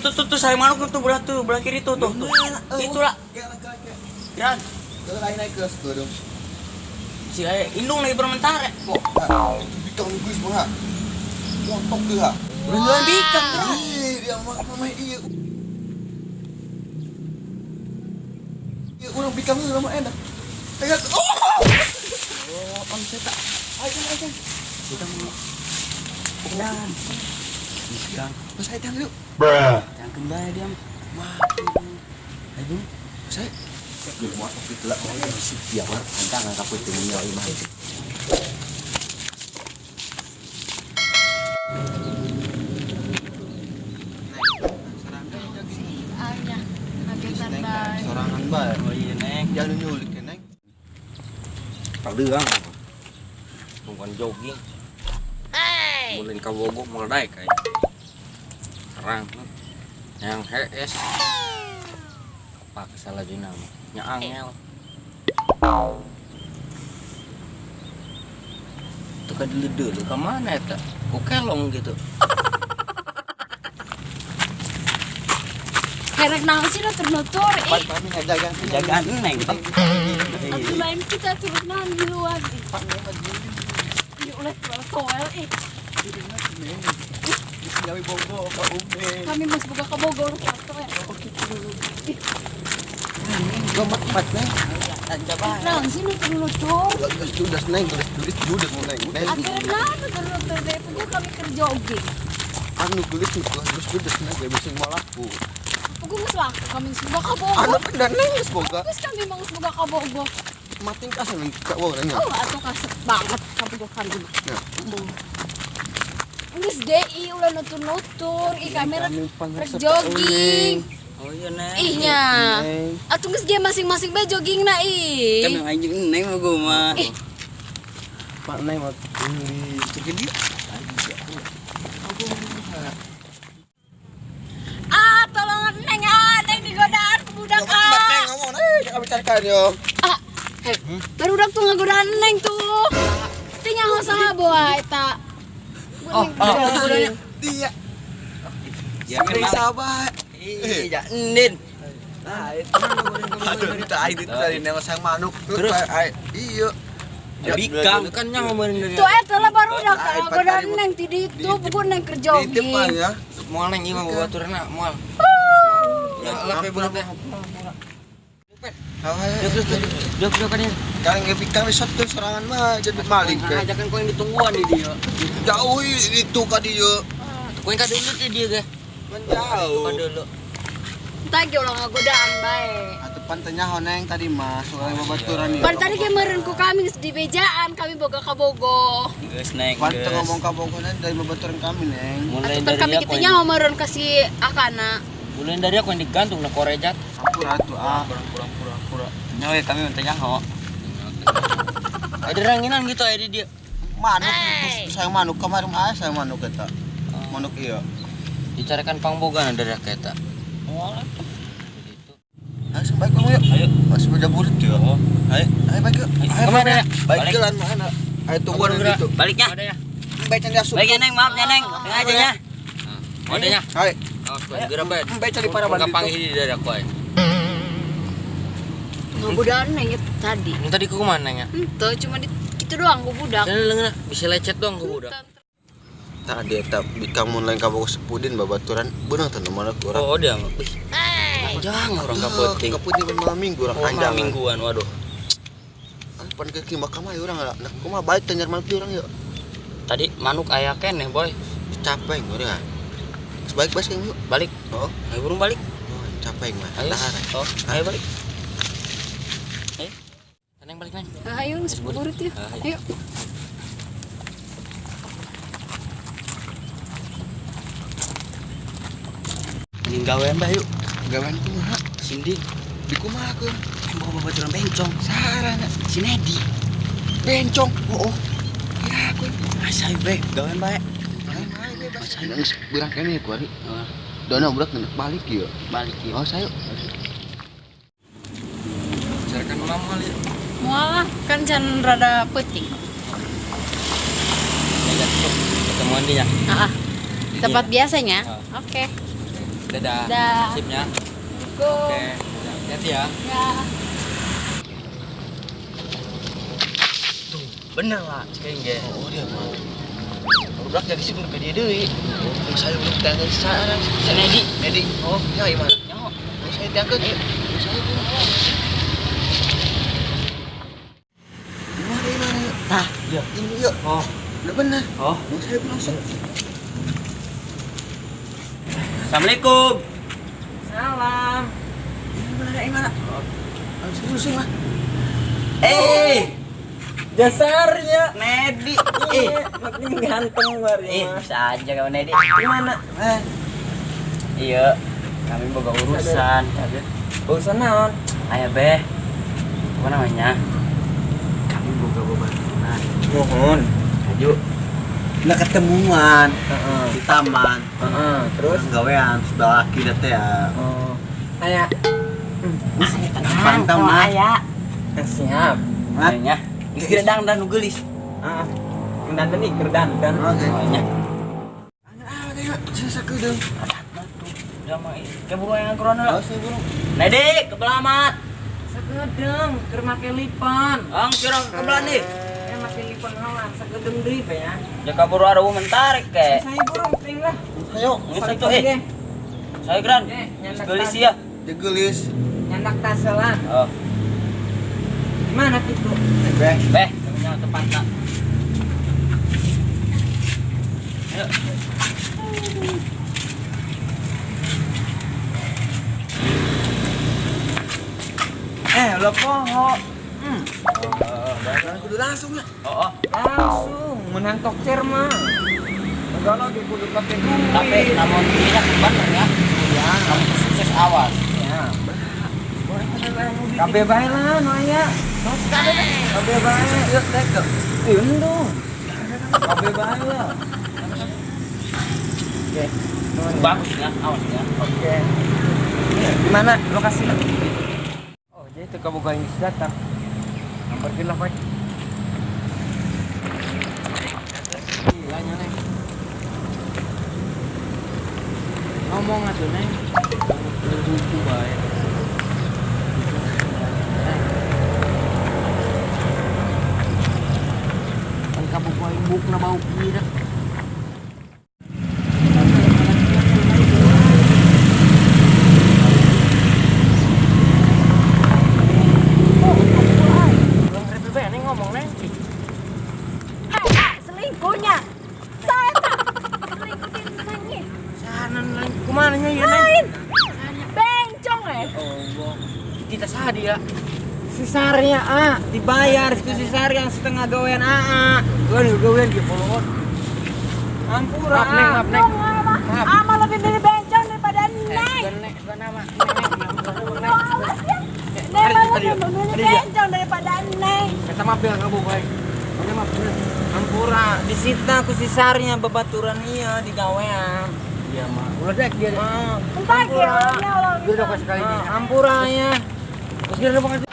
Tuh tuh tuh saya manuk tuh belah kiri tuh tuh. Itu lah. Geran. Lain naik ke situ dong. Si indung lagi bermentara. Kok? Bikang geus mah. Montok dia. Beneran bikang geran. Ih, dia mah mah iya. Iya, urang bikang heula mah enak. Ayo. Oh! Oh, om saya tak. Ayo, ayo. Bikang. Dan. Bikang. Mas ayo tang yuk. Bruh. Jangan kembali dia. Wah. Ayo. Saya sorangan bae. Oh iya, Neng. Jangan nyulik ya, Neng. Padeang. Bukan jogging. Hey. Mulin ka Bogor moal daek kayak. Serang. Yang HS. Apa salah juna mah. Nya angel. Tuh ka dulu ka mana eta? Ku kelong gitu. Herek naon sih nutur-nutur ih. Kami ngajagan. Jagaan Neng. Atuh lain kita turut naon di luar. Ih, ulah toel ih. Gawe Bogor ka Ube. Kami mas boga ka Bogor toel. Oh gitu. Gomat mat Neng. Naon sih nutur-nutur? Geus judas Neng, geus judas judas mau Neng. Neng. Akhirnya naon nutur-nutur deh, puguh kami keur jogging. Anu geus geus judas Neng, gak bisa mau laku. Puguh geus laku kami geus boga ka Bogor. Anu pindah Neng geus boga. Geus kami mah geus boga ka Bogor. Mating kasih Neng ka Bogor nya. Oh, atuh kasep banget ka Bogor kami mah. Ya. Geus DI ulah nutur-nutur, ih kami rek jogging. Oh iya, Neng. Ih nya. Atuh geus ge masing-masing bae jogging na ih. Kami anjing Neng mah gua mah. Ih. Pak Neng mah beli cek dia. Ah, tolong Neng ah, Neng digodaan ku budak ah. Neng ngomong, jangan bicarakan yo. Ah, hei, barudak tuh ngagodaan Neng tuh. Teu nyaho saha boa eta. Oh, oh, Dia. Ya Neng sahabat. Ih, ja Endin. Nah, itu. Aduh, itu aing itu tadi neng sang manuk. Terus? Iya. Bikang kan nyaho meureun dari. Tuh eta lah barudak Ai, ngagodaan patari- Neng ti ditu, puguh Neng keur Di depan jogging. ya. Moal Neng ieu mah baturna moal. Ya lah pe budak teh. Jok jok kan ya. Kalian ngebikang di satu serangan mah jadi maling ke. Ajakan kau yang ditungguan di dia. Jauh itu ka dia. Kau yang kadulu di dia ge. Menjauh. Kadulu. Entah ge ulah ngagodaan bae. Atuh pan teh nyaho Neng tadi mah soalnya babaturan ieu. Pan tadi ge meureun ku kami geus di bejaan, kami boga ka Bogor. Geus Neng. Pan teh ngomong ka Bogor Neng dari babaturan kami Neng. Mulai Atuh pan dari kami aku kitu nyaho meureun ka si Akana. Mulai dari aku yang digantung na korejat. Ampura atuh ah. Pura pura. Nyaho ya kami minta nyaho. Ada ranginan gitu ada dia. Manuk sayang manuk kemarin mah sayang manuk eta. Manuk ieu. Dicarikan pangbogan dari eta. Moal atuh. Gitu. Langsung baik kamu yuk. Ayo. Masih beda burit ya. Oh, ayo. Ayo baik yuk. Ayo Kemana ya? Baik Balik. jalan mana? Ayo tungguan gitu. Baliknya. Baik cari asup. Baik ya Neng, maaf ya Neng. Tengah aja nya. Oh, nya. Ayo. Awas kau geura bae. Baik cari para bandit. Panggil dari aku ay. Ngagodaan Neng itu tadi. Yang tadi ku kemana nya? Ente cuma di gitu doang ku budak. Sana leungeuna bisa lecet doang ku budak. Tadi eta bikang mun lain ka Bogor sepudin babaturan beunang teh mana ku urang. Oh, dia mah. Wih. Panjang orang kaputing. Kaputing malam minggu urang Oh, panjang. malam mingguan, waduh. Pan ke ki makam ayo urang nah kumaha balik teh nyar manuk urang yuk. Tadi manuk aya keneh, boy. Capek urang. Geus balik bas yuk. Balik. Oh, Ayo burung balik. oh capek mah. Ayo. Dahar. Oh, ayo balik. Ayo. Neng balik, Neng. Ayo geus burit yuk. Ayo. Mending gawean bae yuk. Gawean kumaha? Sindi. Di kumaha keun? Aing bawa babaturan bencong. Sarana Si Nedi. bencong. Oh, oh. Ya keun. Asa bae, gawean bae. Ayo ayo bebas. Geus beurang keneh ku ari. Dona budak ngenek balik ieu. Balik yuk. Oh, sayo. Carikan mama kali. Moal lah, kan can rada peuting. Ya, ketemuan dia. Ah, tempat biasanya. Ah. Oke. Dadah. Dah. Sipnya. Assalamualaikum. Oke. Hati-hati ya. Ya. Tuh, bener lah cek ge. Oh dia mah. Budak jadi sih ke dia deui. Oh, saya belum tanggal sekarang. Si Nedi. Nedi. Oh, ya gimana? Nyaho. Saya diangkat. Saya gimana gimana? Tah, iya. Ini yuk. Oh, Udah bener. oh. Mau saya langsung. Assalamualaikum. Salam. Gimana gimana? Harus terusin lah. Eh, Dasarnya. Nedi. Eh, makin ganteng bari. Bisa aja kamu Nedi. Gimana? Eh, Iya, kami boga urusan. Urusan naon? Ayah beh, apa namanya? Kami boga babaturan. Mohon. Maju. Nah ketemuan Heeh. di taman. Heeh, terus Gawean sebelah laki dah teh ya. oh. Aya. Pantau nah. Ayah. Siap. Hah? Kayaknya. Geus kira dangdan nu geulis. Heeh. Dandan nih, keur dandan. Oke. Kayaknya. Ah, tengok sisa kedeung. Udah mah ke buru yang corona lah. Oh, saya buru. Nedi, kebelamat. Sakedeung keur make lipan. Ang kira kebelan nih. Eh make lipan halan sakedeung deui pe ya. Ya kaburu ada mentarik ke. Saya burung ting lah. Ayo, Geus atuh eh. Saya geran. Eh, nyandak Geulis tas. ya. jegelis. Nyandak tas lah. Oh, Gimana gitu? Beh. beh, punya tepat tak. Ayo. Eh, lo poho. Jangan kudu langsung ya. Oh, oh. Langsung menang tokcer mah. Enggak lagi kudu pakai duit. Tapi namun tidak bener ya. ya, Kamu tuh sukses awal. ya. Kabeh bae lah nu aya. Kabeh bae. Yuk, tek tuh. Ih, Kabeh bae lah. Oke. Nuhun ya. Bagus ya, awas ya. Oke. Gimana lokasinya? Oh, jadi itu kamu yang datang. Samperkeun lah, Pak. Gila nya, Neng. Ngomong atuh, Neng. Buku bae. Kan kamu bae bukna bau kieu dah. Neng ngomong, Neng. Hai, ah, selingkuhnya. Saya tak selingkuh di Sana, Neng. Kumaha nya ieu, Neng? Lain. Bencong eh. Allah. Kita sah dia. Si Sarya, ah, dibayar itu si Sarya setengah gawean AA. Gawean gawean ge follow. Ampura. Maaf, Neng, maaf, Neng. Maaf. Ama lebih milih bencong daripada Neng. Neng, nama. Awas ya. Neng mah lebih memilih bencong daripada Neng. Kata maaf ya kamu bae. Maaf. Ampura, disita ku si Sarya babaturan ieu di gawean. Iya mah. Ulah dek dia. Ah, Entah ampura. gimana Dia udah kasih kali ini. Ah, ampura ya. Terus dia udah